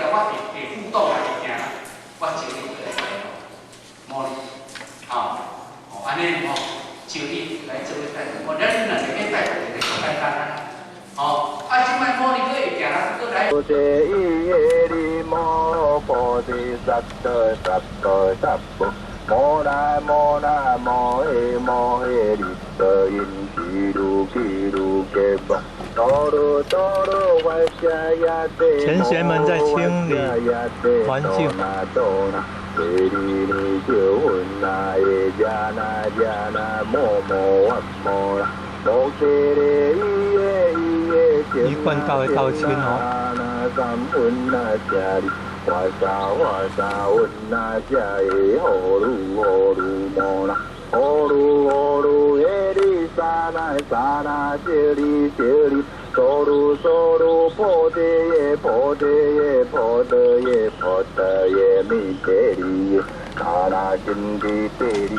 我會會互動啊，會行，我招你過來摸你，吼，哦，按呢吼，招你來做咧帶動。我咱若是欲帶動，就簡單啊，吼，啊，這擺摸你閣會行啦，閣來。摩那摩那摩耶摩耶利哆因吉魯吉魯給波哆嚕哆嚕哇西呀前賢們在清理環境。一貫道的道親哦。哇沙哇沙溫那遮耶呼嚕呼嚕摩那呼嚕呼嚕耶哩沙那沙那這哩這哩嗦嚕嗦嚕菩提耶菩提耶菩提耶菩提耶彌陀利耶那那金地地哩。